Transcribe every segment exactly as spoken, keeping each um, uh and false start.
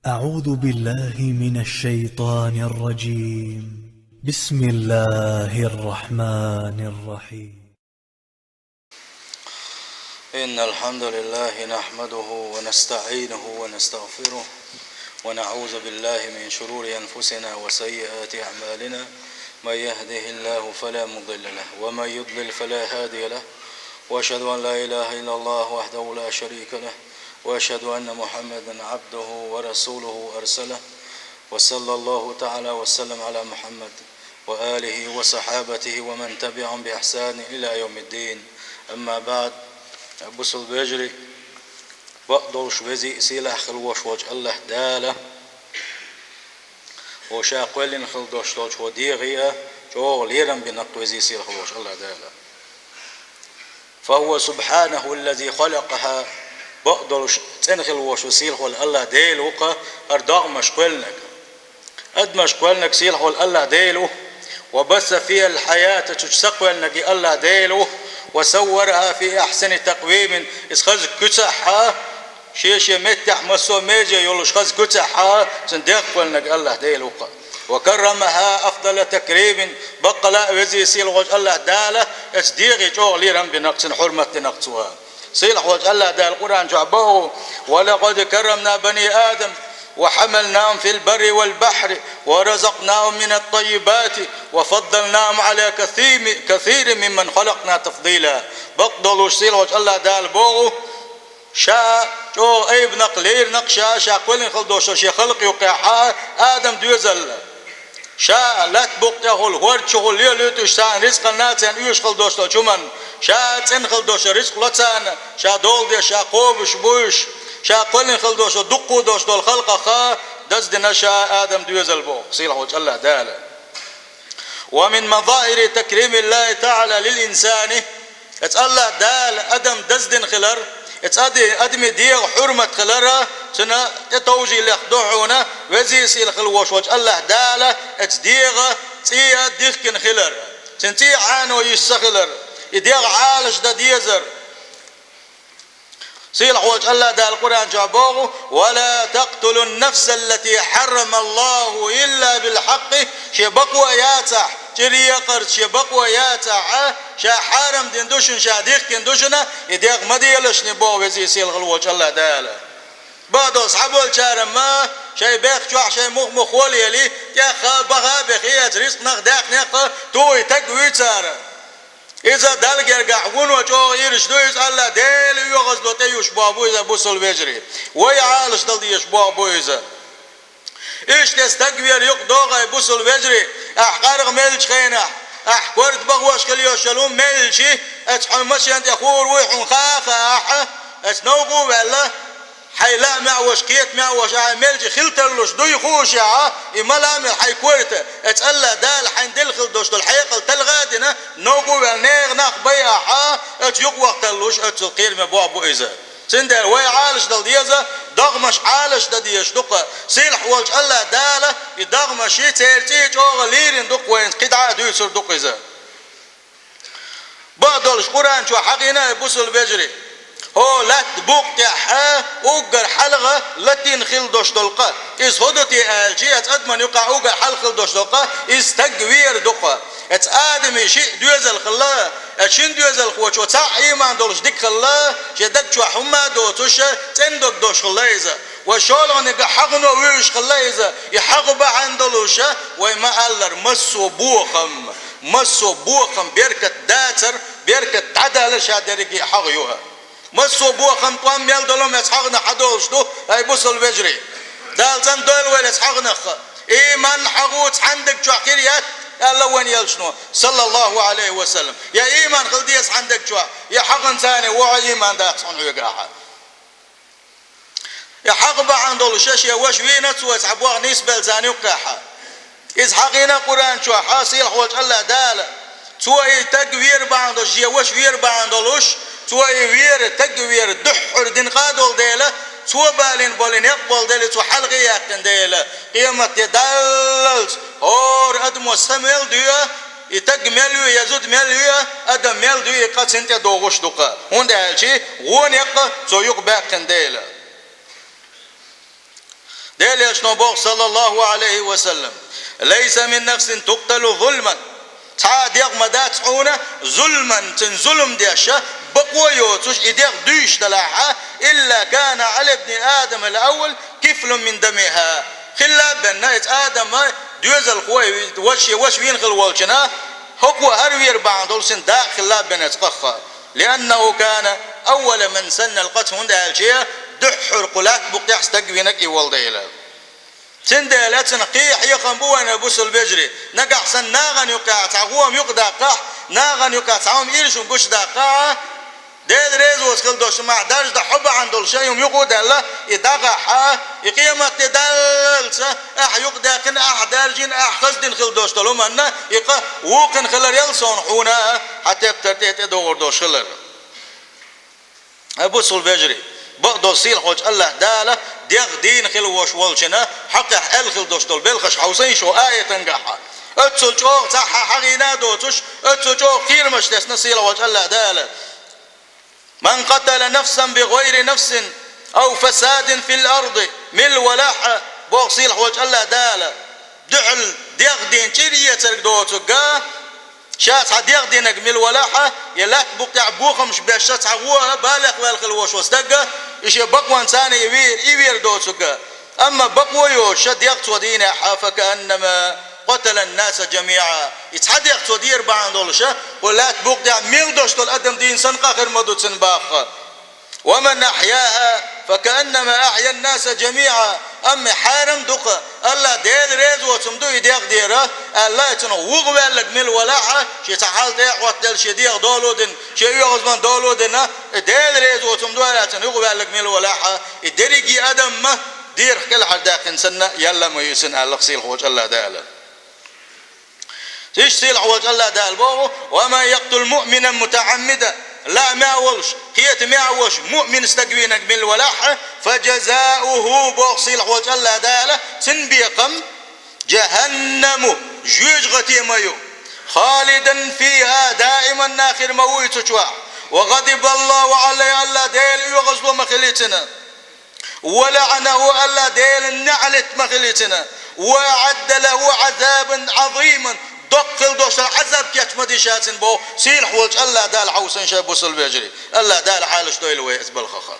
أعوذ بالله من الشيطان الرجيم. بسم الله الرحمن الرحيم. إن الحمد لله نحمده ونستعينه ونستغفره، ونعوذ بالله من شرور أنفسنا وسيئات أعمالنا. من يهده الله فلا مضل له، ومن يضلل فلا هادي له. وأشهد أن لا إله إلا الله وحده لا شريك له، وأشهد أن محمدا عبده ورسوله أرسله، وصلى الله تعالى وسلم على محمد وآله وصحابته ومن تبعهم بإحسان إلى يوم الدين. أما بعد. Бусалба вежарий, бакъдолуш везий сийлахь хила волуш волчу АллахӀ Дала, хӀокху Ша кхоьллина хила долуш долчу хӀокху дегӀе а чӀогӀа лерам бина-кх везий сийлахь хила волуш АллахӀ Дала. فهو سبحانه الذي خلقها. Бакъдолуш цӀена хила волуш волу сийлахь волу АллахӀ Дела ву-кх хӀара догӀмаш кхоьллинарг. Адамаш кхоьллинарг сийлахь волу АллахӀ Дела ву. وبث فيها الحياة, цу чу са кхоьллинарг и АллахӀ Дела ву. وصورها في أحسن تقويم, иза хаза куьцехь а, шен-шен меттехь массо а меже йолуш хаза куьцехь а, цуьнан дегӀ кхоьллинарг АллахӀ Дела ву-кх. وكرمها أفضل تكريم, баккъала а везий сийлахь волчу АллахӀ Дала оцу дегӀе чӀогӀа лерам бина-кх, цунна хьурмат дина-кх цо. Сийлахь волчу АллахӀ Дала Къуръан чохь боху: ولقد كرمنا بني آدم وحملناهم في البر والبحر ورزقناهم من الطيبات وفضلناهم على كثير، كثير ممن خلقنا تفضيلا. Бакъдолуш сийлахь волчу АллахӀ Дала боху: Ша чӀогӀа айбина-кх, лерина-кх Ша, Ша кхоьллина хила долуш долу Шен халкъ юккъехь а, Адам доьзална. Ша лаьтта букъа тӀехула, хӀорда чухула лелуьйтуш царна рицкъанна, царна оьшуш хила долуш долчу хӀуманна. Ша цӀена хила долуш рицкъ ло царна, Ша долу деш, Ша кхобуш, буьйш, Ша кхоьллина хила долуш, дуккха а долуш долу халкъах а даздина Ша Адам доьзал боху сийлахь волчу АллахӀ Дала. ومن مظاهر تكريم الله تعالى للإنسان, оцу АллахӀ Дала адам даздина хилар, оцу ади-, адамийн дегӀан хьурмат хилар, цуьнан тӀетовжийлех ду хьуна, везий сийлахь хила волуш волчу АллахӀ Дала оцу дегӀан цӀе а дихкина хилар, цуьнан цӀе а Ӏано йиш ца хилар, и дегӀ Ӏалашдан дезар. Сийлахь волчу АллахӀ Дала Къуръан чохь боху: ولا تقتلوا النفس التي حرم الله إلا بالحق, шен бакъо а яцахь, чӀир екъарца шен бакъо а яцахь а, Ша хьарам дина ду шуна, Ша дихкина ду шуна, и дегӀ ма делаш шуна, боху везий сийлахь хила волчу АллахӀ Дала. Бакъдолуш цхьаболчара ма, шайн бехк чохь шайн мух-мух хьолаелий, тӀех а, баха а бехий, оцу рицкъанах, даьхнех а тухий таг вуьйцура. Иза Далла гергахь вуно чӀогӀа ираш ду, иза АллахӀ Делан оьгӀазло тӀеюьйш боху бу иза, бусалба вежарий. Вай Ӏалашдала дезаш боху бу иза. Иштта стаг вер юкъа догӀий, бусалба вежарий, ахь къаргӀа мелчу хенахь, ахь корта бахош хила йиш йолу хӀума мелча, оцу хьуна машен тӀе хуур вуй хьуна хаа а хаахь, оцу новкъа а ваьлла, хьайн лаамехь а волуш, кхетамехь а волуш, ахь мелча хила тарлуш дуй хуушехь, и ма лаамел хьайн корта, оцу АллахӀ Дала хьайна делла хила долуш долу хьекъал талха а дина, новкъа а ваьлла, нехан нах байахь, оцу юкъа вахталуш, оццул кхераме боху бу иза. Цундела вай Ӏалашдала деза, догӀмаш Ӏалашдан дезаш ду-кх. Сийлахь волчу АллахӀ Дала и догӀмаш, церан цӀе чӀогӀа лерина ду-кх вайна, кхидӀа а дуьйцур ду-кх иза. Бакъдолуш Къуръан чохь хьахийна, ай бусалба вежарий, хӀокху лаьтта букъа тӀехь а уггар хьалха латийна хила долуш долу къа. Иза хӀун ду те аьлча, оцу адамна юкъахь уггар хьалха хила долуш долу къа, иза стаг вер ду-кх. Оцу Адаме шиъ доьзал хилла, оцу шина доьзалхочо цхьаъ ийман долуш дика хилла, шен даг чохь хӀумма а доцуш, цӀена дог долуш хилла иза. Вай шолгӀаниг хьагӀано вуьйш хилла иза, и хьагӀ бахьана долуш, вай ма-аллара, массо а бохам, массо а бохам беркат дацар, беркат дӀадалар ша дерриге а хьагӀ ю. Массо а бохам, тӀом мел долу оцу хьагӀнах хьадолуш ду, ай бусалба вежарий. Дала цӀандойла вай оцу хьагӀнах. Ийман хьагӀ цхьана даг чохь хир яц, аьлла вайн элчано, саллаллаху Ӏалайхи ва саллам. Я ийман хила деза цхьана даг чохь, я хьагӀан царна вогӀу ийман дац хьуна хьоьгахь. И хьагӀ бахьана долуш шен ваша вийна цо, цхьа бохам нисбелла царна юккъехь. Иза хьахийна Къуръан чохь, сийлахь волчу АллахӀ Дала. Цо и стаг вер бахьана долуш, шен ваша вер бахьана долуш, цо и вер, стаг вер дуьххьара дина къа долу дела, цо балийна болу некъ болу дела, цо хьалхе яьккхина дела, къематде даллалц хӀора адамо са мел дуьйу, и стаг мел ю, я зуда мел ю, адам мел дуьйу, и къа цунна тӀе догӀуш ду-кх. ХӀунда аьлча вон некъ цо юкъабаьккхина дела. Дела Элчано боху, саллаллаху алейхи ва саллам: «Лайса мин нафсин тукталу зулман». Цхьа а дегӀ ма дац хьуна, зулман, цуьнан зулам деш, бакъо йоцуш, и дегӀ дуьйш далахьа, «илла кана Ӏала ибни Адам ал-аввал кифлун мин дамиха». Хилла а бенна, иза Адама доьзалхо, ваша, ваша вийна хила волчунна, хӀокхо хӀара вер бахьана долу цуьнан дакъа хилла а бенна иза къахха. «Лианнаху кана аввала ман санна ал-къатла», хӀунда аьлча дуьххьара кху лаьтта букъ тӀехь стаг винарг и волу дела. Цундела цунах кхин хьехам бу вайна, бусалба вежарий. Нагахь санна нахана юкъахь цхьа хӀума юкъадаккхахь, нахана юкъахь цхьа хӀума ирча гучудаккхахь, Дела реза воцу хила долуш, ма даржа дан хьо бахьана долуш, и хӀума юкъа а даьлла, и дӀагӀахь, и къематде даллалца, ахь юкъадаьккхина, ахь даржийна, ахь хаздина хила долуш долу хӀуманна, и къа вукхина хилар ял суна хьуна, хьан тептар тӀе тӀедогӀур долуш хилар. Ай, бусалба вежарий, бакъдолу сийлахьчу АллахӀ Дала дегӀ дийна хила волуш волчунна хьакъехь аьлла хила долуш долу белхаш хьовсийша аятангахь. Оццул чӀогӀа цхьа хьагӀийна а доцуш, оццул чӀогӀа кхерамаш тесна сийлахьчу АллахӀ Дала. «Ман къатала нафсан би гӀайри нафсин ав фасадин фил арди», мила валахь а, боху сийлахьчу АллахӀ Дала, дуьхьал дегӀ дийна чӀир эцарг доцург а, ша цхьа дегӀ динарг мила валахь а, я лаьтта букъ тӀехь бохамаш беш цхьа гӀо а балех ваьлла хила волуш волу стаг а, и шен бакъонца и вер, и вер доцург а. Амма бакъо йоцуш дегӀ цо дийнехь а, «факааннама къаталан-наса жамиӀа». И цхьа дегӀ цо дер бахьана долуш, кху лаьтта букъ тӀехь мел долуш долу адам дийна санна къа хир ма ду цуьнан боху. «Ва ман ахьяха, факааннама ахьян-наса жамиӀа». Амма хьарам ду-кх, АллахӀ Дела реза воцург ду и дегӀ дер, аьлла, и цунах вуха ваьлларг мила валахь а, шен цхьа хьал тӀе а хьоттаделла, шен дегӀ долу дина, шен оьгӀазлон долу дина, и Дела реза воцург ду аьлла, цунах вуха ваьлларг мила валахь а, и дерриге а адам а дерах кӀелхьардаьккхина санна, ял а ма ю цуьнан, аьлла-кх сийлахьчу АллахӀ Дала. Иштта сийлахьчу АллахӀ Дала боху: «Ва ман якътул муъминан мутаӀаммидан», лаа мел волуш, кхета мел волуш муъмин стаг вийнарг мила валахь а, «фа жазауху», боху сийлахьчу АллахӀ Дала, цуьнан бекхам, «жаханнаму», жоьжахати ма ю, «халидан фиха», даиман нах хир ма ву цу чохь, «ва гӀадибаллаху ӀалайхӀи», АллахӀ Дела оьгӀазло ма хили цунна. «Ва лаӀанаху», АллахӀ Делан неӀалт ма хили цунна. «Ва аӀадда лаху Ӏазабан Ӏазиман», доккха хила долуш долу Ӏазаб кечма ди ша цунна боху сийлахьчу АллахӀ Дала хьовсийша, бусалба вежарий. АллахӀ Дала Ӏалаш дойла вай оцу балхах.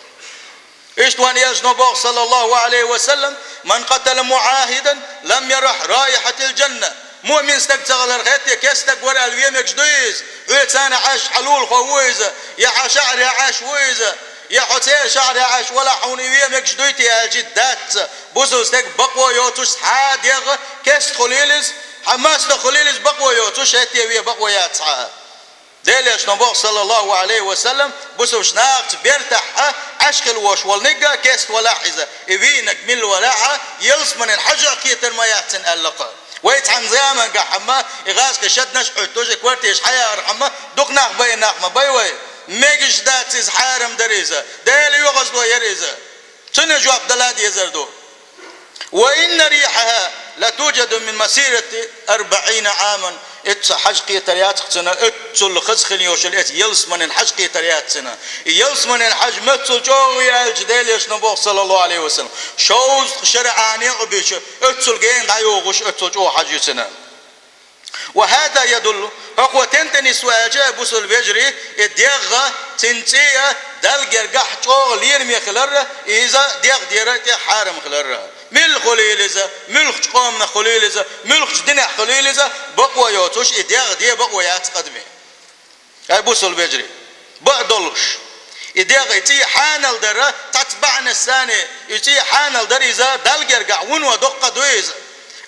Иштта вайн Элчано боху, саллаллаху Ӏалайхи ва саллам: «Ман къатала муӀахӀидан лам ярахь раихьатал жанна». Муъмин стаг ца хилар хетте, кеста стаг вара аьлла вен мегаш дуй иза? Хьоьца Ӏаш хьан лулахо ву иза, я хьан шаӀаре Ӏаш ву иза, я хьо церан шаӀаре Ӏаш валахь хьуна и вен мегаш дуй те аьлча, дац. Бусалба стеган бакъо йоцуш цхьа а дегӀ, кеста хуьлийла иза, хьан мостагӀ хуьлийла иза, бакъо йоцуш, хӀетте вен бакъо яц цхьа а. Делан Элчано боху, саллаллаху Ӏалайхи ва саллам, бусалба нахаца бертахь Ӏаш хила волуш волу нигга кеста валахь иза, и вийнарг мила валахь а, ялсаманин хьажа а кхетар ма яц цунна аьлла-кх. Вай цхьана заманахь хьама, и гӀазкхи шаднаш а хьуьттуш, и квартираш хьаяхар хьама, дукха нах байина нах ма бай вай. Мегаш дац иза, хьарам дара иза, Делан оьгӀазло яра иза. Цунна жоп дала дезар ду. «Ва инна рихьаха латужаду мин масирати арбаӀина Ӏаман». Эцца хьажа кхетар яц-кх цунна, эццул хаза хила йолуш йолу эцца ялсаманин хьажа кхетар яц цунна. И ялсаманин хьажа меццул чӀогӀа ву аьлча, Делан Элчано боху, саллаллаху Ӏалайхи ва саллам, шовзткъа шара Ӏанекъа бича, эццул гена дӀайогӀуш, эццул чӀогӀа хьажа ю цунна. «Ва хаза ядуллу», хӀокхо тентанис ву аьлча, бусалба вежарий, и дегӀ, цуьнан цӀе а Далла гергахь чӀогӀа лераме хиларра, иза дегӀ дера тӀе хьарам хиларра. Мила хуьлийла иза, муьлхачу къоманах хуьлийла иза, муьлхачу динехь хуьлийла иза, бакъо йоцуш, и дегӀ де бакъо яц къадаме. Ай, бусалба вежарий, бакъдолуш, и дегӀ, и цӀе хьанал дара, цхьацца бахьанаш санна, и цӀе хьанал дара иза, Далла гергахь вуно доккха ду иза.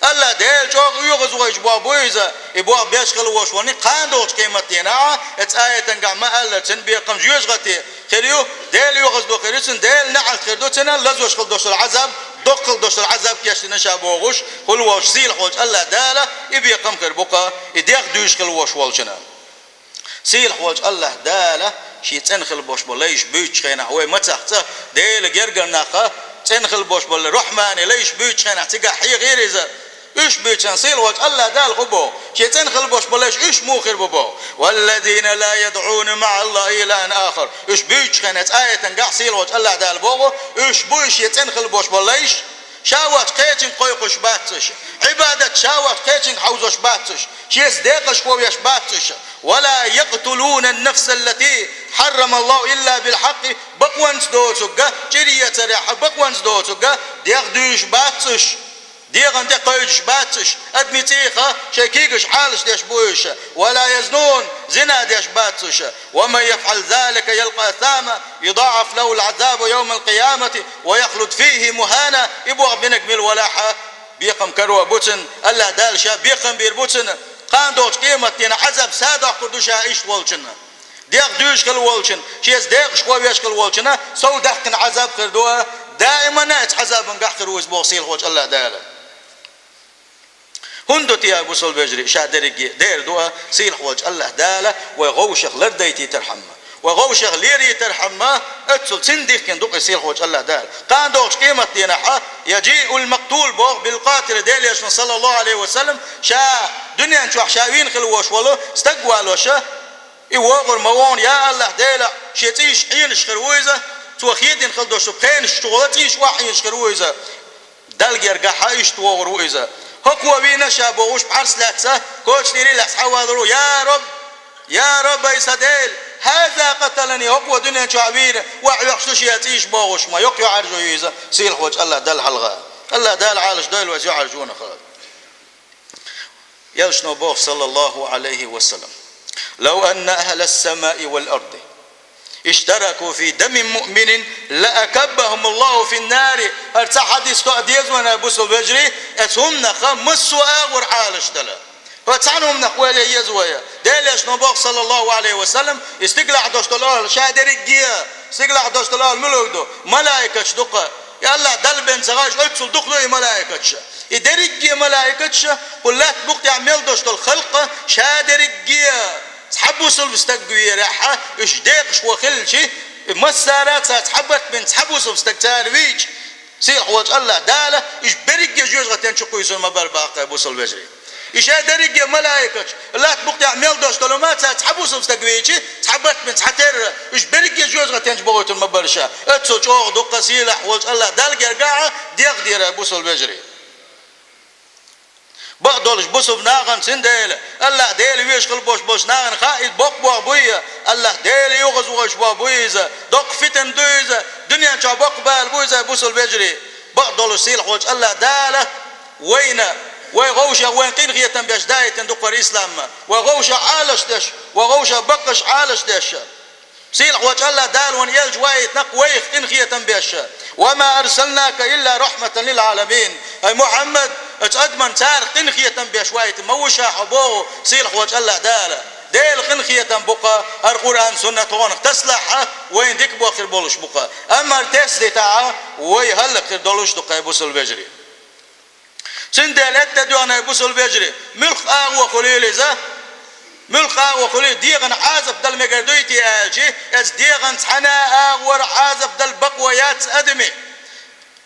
АллахӀ Дела чӀогӀа оьгӀазвахийтуш боху бу иза, и боху беш хила волуш волу кхана долчу къематдийнахь, эцца аятангахь ма-аллара, цуьнан бекхам жоьжахати хир ю, Делан оьгӀазло хир ю цунна, Делан неӀалт хир ду цунна, лазош хила долуш долу Ӏазаб, доккха хила долуш долу Ӏазаб кечдина ша бохуш, хила волчу сийлахьчу АллахӀ Дала и бекхам хир бу-кх, и дегӀ дуьйш хила волуш волчунна. Сийлахь волчу АллахӀ Дала шен цӀена хила болуш болу лайш буьйцучу хенахь, вай мацах цӀа Делан гергара нах цӀена хила болуш болу рахьмани лайш буьйцучу хенахь цигахь хьехийра иза. Уьш буьйцучу хенахь сийлахь волчу АллахӀ Дала хӀун боху? Шен цӀена хила болуш болу лайш уьш муха хир бу боху? «Валлазина ла ядӀуна маӀаллахӀи илахӀан ахар». Уьш буьйцучу хенахь цу аятангахь сийлахь волчу АллахӀ Дала боху, уьш бу шен цӀена хила болуш болу лайш, Ша воацача кхечунга кхойкхуш бац уж. Ӏибадат ша воацача кхечунга хьовзош бац уж. Шеца декъашхо веш бац уж. «ولا يقتلون النفس التي حرم الله إلا بالحق». Бакъонца доцург, чӀир ецарехьа бакъонца доцург, дегӀ дуьйш бац уж. ДегӀан тӀе кхойдуш бац уж. Адамий цӀийх шоай кегаш Ӏалашдеш бу уж. «ولا يزنون», зина деш бац уж. «ومن يفعل ذلك يلق أثاما يضاعف له العذاب يوم القيامة ويخلد فيه مهانا». И боху бинарг мила валахь а, бекхам карор бу цунна, АллахӀ Дала ша бекхам бийр бу цунна. Кхана долчу къематдийнахь Ӏазап садоккхур ду ша иштта волчунна. ДегӀ дуьйш хилла волчунна, шеца декъашхо веш хилла волчунна сов даьккхина Ӏазап хир ду, даиманна оцу Ӏазабан гахь хир ву иза боху сийлахьволчу АллахӀ Дала. ХӀунда ду те, бусалба вежарий, ша дерриге а? Дера ду а, сийлахьволчу АллахӀ Дала вай гӀовшах лардайтийтархьама, вай гӀовшах леритархьама, оццул цунна дихкина ду-кх и сийлахьволчу АллахӀ Дала. Кхана долчу къематдийнахь а, «يجيء المقتول», боху, «بالقاتل», Делан Элчано, саллаллаху Ӏалайхи ва саллам, ша дуьнен чохь ша вийна хилла волуш волу стаг валош, и вогӀур ма вогӀу, я АллахӀ Дела, шен цӀийш Ӏенаш хир ву иза, цо хедийна хилла долуш пхенаш чухула цӀийш охьаӀенаш хир ву иза. Далла гергахь а иштта вогӀур ву иза. ХӀокхо вийна ша бохуш, пхьарс лаьцна, коча тӀера лаьцна схьавалур ву: «Я Раб! Я Раб, ай сан Дела! هذا قتلني, хӀокхо дуьнен чохь вийна, охьаоьхуш ду шен цӀийш», бохуш, ма йоккха йоӀаржо ю иза сийлахьволчу АллахӀ Далла хьалха. АллахӀ Дала Ӏалашдойла вай йоӀаржонах. Элчано боху, саллаллаху Ӏалайхи ва саллам: «لو أن أهل السماء والأرض اشتركوا في دم مؤمن لأكبهم الله في النار». ХӀара цхьа хьадис тоъа деза вайна, бусалба вежарий, оцу хӀуманах массо а агӀор Ӏалашдала. ХӀара цхьана хӀуманах ойла е еза вай. Делан Элчано боху, саллаллаху Ӏалайхи ва саллам, и стигалахь долуш долу охӀла ша дерриге а, стигалахь долуш долу охӀла муьлха ду? Малайкаш ду-кх. И АллахӀ Далла бен ца гӀаш, оццул дукха ду и малайкаш. И дерриге а малайкаш, кху лаьтта букъа тӀехь мел долуш долу халкъ ша дерриге а цхьа бусалба стаг верехь а, уьш декъашхо хилча, и массара а цара цхьа барт бина цхьа бусалба стаг цара вийча, сийлахьволчу АллахӀ Дала уьш берриге а жоьжахатен чу кхуьйсур ма бара боху, бусалба вежарий. И ша дерриге а малайкаш, лаьтта букъа тӀехь мел долуш долу ма цара цхьа бусалба стаг вийча, цхьа барт бина цхьатерра, уьш берриге а жоьжахатен чу бохуьйтур ма бара ша. Оццул чӀогӀа ду-кх сийлахьволчу АллахӀ Далла гергахь а дегӀ дийр, бусалба вежарий. Бакъдолуш бусалба нахана, цундела АллахӀ Дела везаш хила болуш болчу нахана хаьа иза боккха боху буй, АллахӀ Дела юхазвахийтуш боху буй иза, доккха фитна ду иза, дуьнен чохь боккха бала бу иза, бусалба вежарий. Бакъдолуш сийлахьволчу АллахӀ Дала вайна, вай гӀовшах вайна къинхетам беш даийтина ду-кх хӀара ислам, вай гӀовшах Ӏалашдеш, вай гӀовшах баккхаш Ӏалашдеш. Сийлахьволчу АллахӀ Дала вайна элча ваийтина-кх вайх къинхетам беш. «وما أرسلناك إلا رحمة للعالمين». Ай Мухьаммад, оцу адамна царах къинхетам беш ваийтина ма ву ша хьо боху сийлахьволчу АллахӀ Дала. Делан къинхетам бу-кх хӀара Къуръан, суннат хьуна тасалахь, вайна дика бохур болуш бу-кх. Амма хӀара тесна дитахь, вай хӀаллакьхир долуш ду-кх, бусалба вежарий. Цундела аьтта дуьхьа, бусалба вежарий, муьлхха агӀо хуьлийла иза, муьлхха агӀо хуьлийла, дегӀана Ӏазап дала мегар дуй те аьлча, оцу дегӀана цхьана а агӀора Ӏазап дала бакъо яц адамийн.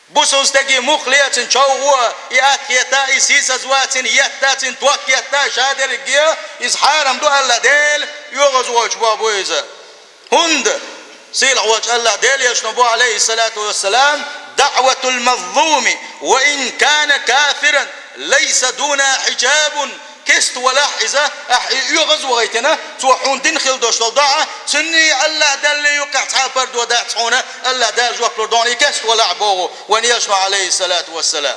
Бусалба стаге мух лецна чӀогӀа, и атта хета, и сийсазван цунна етта, цунна ток етта, ша дерриге а, иза хьарам ду АллахӀ Дела, оьгӀазвахийтуш боху буй иза. ХӀунда? Сийлахьволчу АллахӀ Делан Элчано боху, Ӏалайхиссалату вассалам: «دعوة المظلوم وإن كان كافرا ليس دونها حجاب». Кеста валахь иза, ахь и оьгӀазвахийтина, цо хьуна дина хила долуш долу доӀа, цуьнний АллахӀ Даллий юккъехь цхьа а пардо дац хьуна, АллахӀ Дала жоп лур ду хьуна, и кеста валахь боху вайн Элчано, Ӏалайхиссалату вассалам.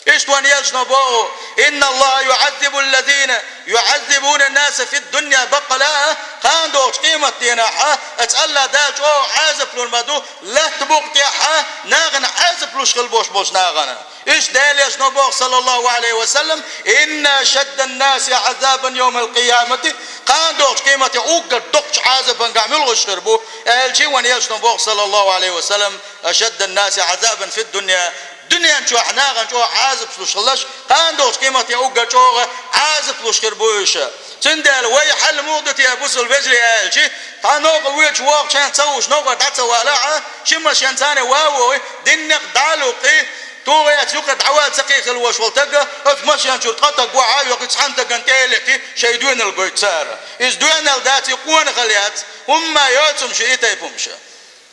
Иштта вайн Элчано боху: «إن الله يعذب الذين يعذبون الناس في الدنيا», баккъала а, кхана долчу къематдийнахь а, оцу АллахӀ Дала чӀогӀа Ӏазап лур ма ду, лаьтта букъа тӀехь а нахана Ӏазап луш хила болуш болчу нахана. Иштта Делан Элчано боху, саллаллаху Ӏалайхи ва саллам: «إن أشد الناس عذابا يوم القيامة», кхана долчу къематехь уггар доккхачу Ӏазапан гахь муьлхаш хир бу, аьлча, вайн Элчано боху, саллаллаху Ӏалайхи ва саллам: «أشد الناس عذابا في الدنيا». Дуьнен чохь нахана чӀогӀа Ӏазапаш луш хиларш, кхана долчу къематехь уггар чӀогӀа Ӏазап луш хир бу уьш. Цундела вай хьал муха ду те, бусалба вежарий, аьлча, цхьа новкъа воьдуш вогӀучу хенахь ца хууш новкъара дӀа ца валахь а, ши машен царна ван а вогӀий, диннех дӀа а луккхий, тухий, оцу юкъара дӀавала ца кхийхила волуш волу стаг, оцу машен чуьра ткъа стаг охьа а йоккхий, цхьана стагана тӀе а летий, шайн доьналла гойту цара. Иза доьналла дац, и къонахалла яц, хӀумма а йоцу хӀумнаш ю и тайпа хӀумнаш.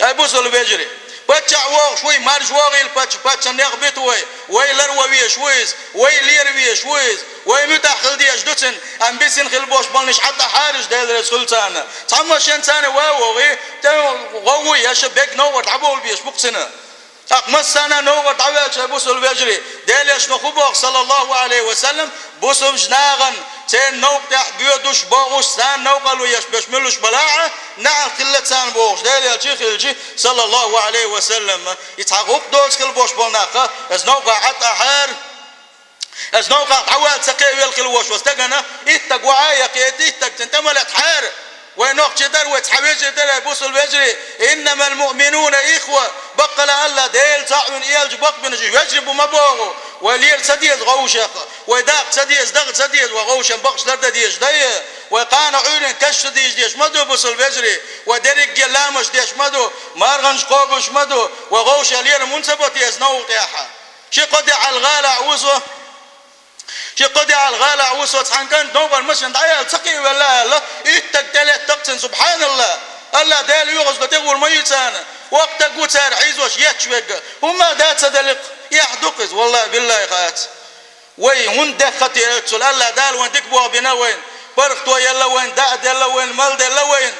Ай, бусалба вежарий, Паччахь вогӀуш вуй, маржа вогӀийла паччахь, паччахьан нех бита вай, вай ларван везаш ву иза, вай лерван везаш ву иза, вай муьтӀахь хила дезаш ду цунна, амма бисина хила болуш болнаш хьатӀахьараш, Дела реза хуьлда царна. Цхьаммо шен царна ва вогӀий, тӀе гӀовгӀа еш, бегга новкъара дӀабовла безаш бу-кх цунна. ТӀаккха массарна новкъара дӀаваьлча, бусалба вежарий, Делан элчано хӀу боху, саллаллаху Ӏалайхи ва саллам, бусалба нахана церан новкъа тӀехь боьдуш, богӀуш, царна новкъарло еш берш муьлш балахь а, наӀалт хилла царна бохуш, Делан элча хилча, саллаллаху Ӏалайхи ва саллам. И цхьа гӀуллакх доцу хила болуш болу нах, иза новкъахь хьатӀахьара, иза новкъахь дӀавала ца кхиавелла хила волуш волу стагана, иттаг ваха а яхъе, иттаг цунна тӀе ма летахьара. Вай нохчий дара, вай цхьа вежарий дара, ай бусалба вежарий. «Иннамал муъминуна ихва». Баккъала АллахӀ Дела цхьаъ вина, элча бакъбинарш вежарий бу ма боху. Вай лера ца деза гӀовшах, вай даккха ца деза, даха ца деза, вай гӀовшан бакъаш лардан дезаш дай. Вай кхана Ӏуьйранна каш ца дийша дезаш ма ду, бусалба вежарий. Вай дерриге ламазаш деш ма ду, марханаш кхобуш ма ду. Вай гӀовшах лерам хӀунда ца бо те иза новкъа тӀехь? Ши-кхо де Ӏалгала ву со. Ши-кхо де Ӏалгала ву со, цхьана кӀанта новкъара машина дӀаяьлла ца кхиавелла аьлла, иттаг тӀелетта-кх цунна, субхьаналлахӀ! АллахӀ Дела оьгӀаздо тӀе гӀур ма ю царна. Воккха стаг ву цара хьийзош етташ верг. ХӀумма а дац ца делла-кх, эхь ду-кх иза, валлахӀи, биллахӀи, хац. Вай хӀунда дехха те оццул? АллахӀ Дала вайн дика болх бина вайна, паргӀато елла вайна, даа делла вайна, мала делла вайна.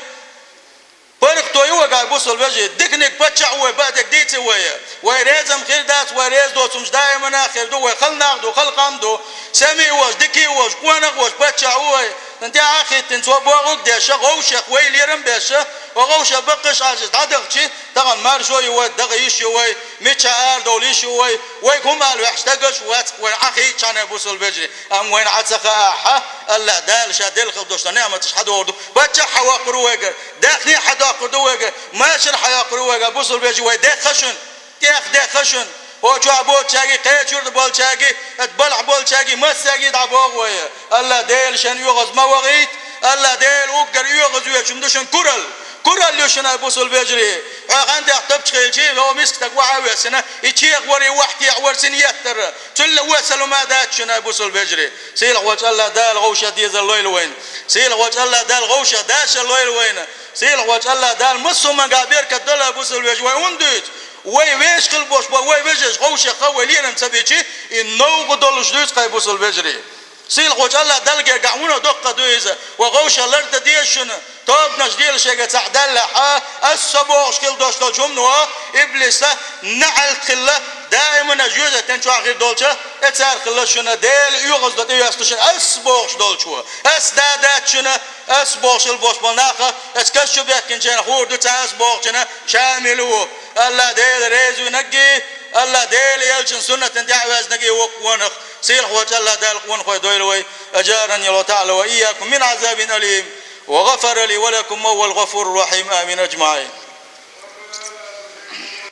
ПаргӀато ю вайга, бусалба вежарий, диканиг паччахь а ву вай, баа дерг дийца а вай. Вай реза-м хир дац, вай реза доцурш даимана а хир ду, вай хала нах ду, хала къам ду, сема а волуш, дика а волуш, къонах а волуш паччахь ву вай. Цунна тӀаьхьа а хӀиттина, цо бохург а деш, гӀовшах вай лерам а беш, вай гӀовшах баккхийчу Ӏалашо дӀадахча, тахана маршо а ю вай, даха йиш а ю вай, мичахь арадовла йиш а ю вай, вайга хӀума ала ваьхьаш дагаш а вац-кх вайна, Ӏа хийцчхьана, бусалба вежарий. Амма вайна Ӏа ца хаахь, АллахӀ Дала Ша делла хила долуш долу неӀматаш хьадохур ду. Паччахь хьайоккхур ву вайгара, даьхни хьадоккхур ду вайгара, машар хьайоккхур ву вайгара, бусалба вежарий, вай дехха шуна, тӀех дехха шуна. ХӀокху чохь болчаьргий, кхечу юьртахь болчаьргий, ат балхьа болчаьргий, массаьргий дӀабоху вай. АллахӀ Дела шен оьгӀаз ма вахийта, АллахӀ Дела уггар оьгӀаз везаш ма ду шуна куралла. Куралла ю шуна, бусалба вежарий. Хьо хан тӀехь тапча хилча, хьо миска стаг вахьа а вессина, и чехварий, вахьтехь вар сина еттара. Цуьнан весал хӀума дац шуна, бусалба вежарий. Сийлахь волчу АллахӀ Дала гӀовшах дезар лойла вайна. Сийлахь волчу АллахӀ Дала гӀовшах дашар лойла вайна. Сийлахь волчу АллахӀ Дала массо а хӀуманга беркат дойла, бусалба вежарий, вай хӀунда дуьйцу? Вай вешан хила болуш бу, вай вежарий гӀовшах вай лерам ца бича, и новкъа долуш дуьйцу-кх, ай бусалба вежарий. Сийлахь волчу АллахӀ Далла гергахь вуно доккха ду иза. Вай гӀовшах лардан деза шуна. Тобанаш лела шайга цхьаъ даьллехь, ас со бохуш хила долуш долчу хӀумано, иблиса, наӀалт хилла, даимана жоьжахатин чохь хир долчу, и цара хилла шуна, Дела оьгӀаздо тӀейоьсту шуна, ас бохуш долчо. Ас да дац шуна, ас бохуш хила болуш болу нах, ас каш чу бехкинчарна хуур ду цхьа ас бохучунна шамил ву. АллахӀ Дела реза винаргий, АллахӀ Дела элчан суннатан тӀаьхьаваьзнаргий воккха вонах. Сийлахь волчу АллахӀ Дала къонахой дойла вай. أجارني الله تعالى وإياكم من عذاب أليم، وغفر لي ولكم وهو الغفور الرحيم. آمين أجمعين.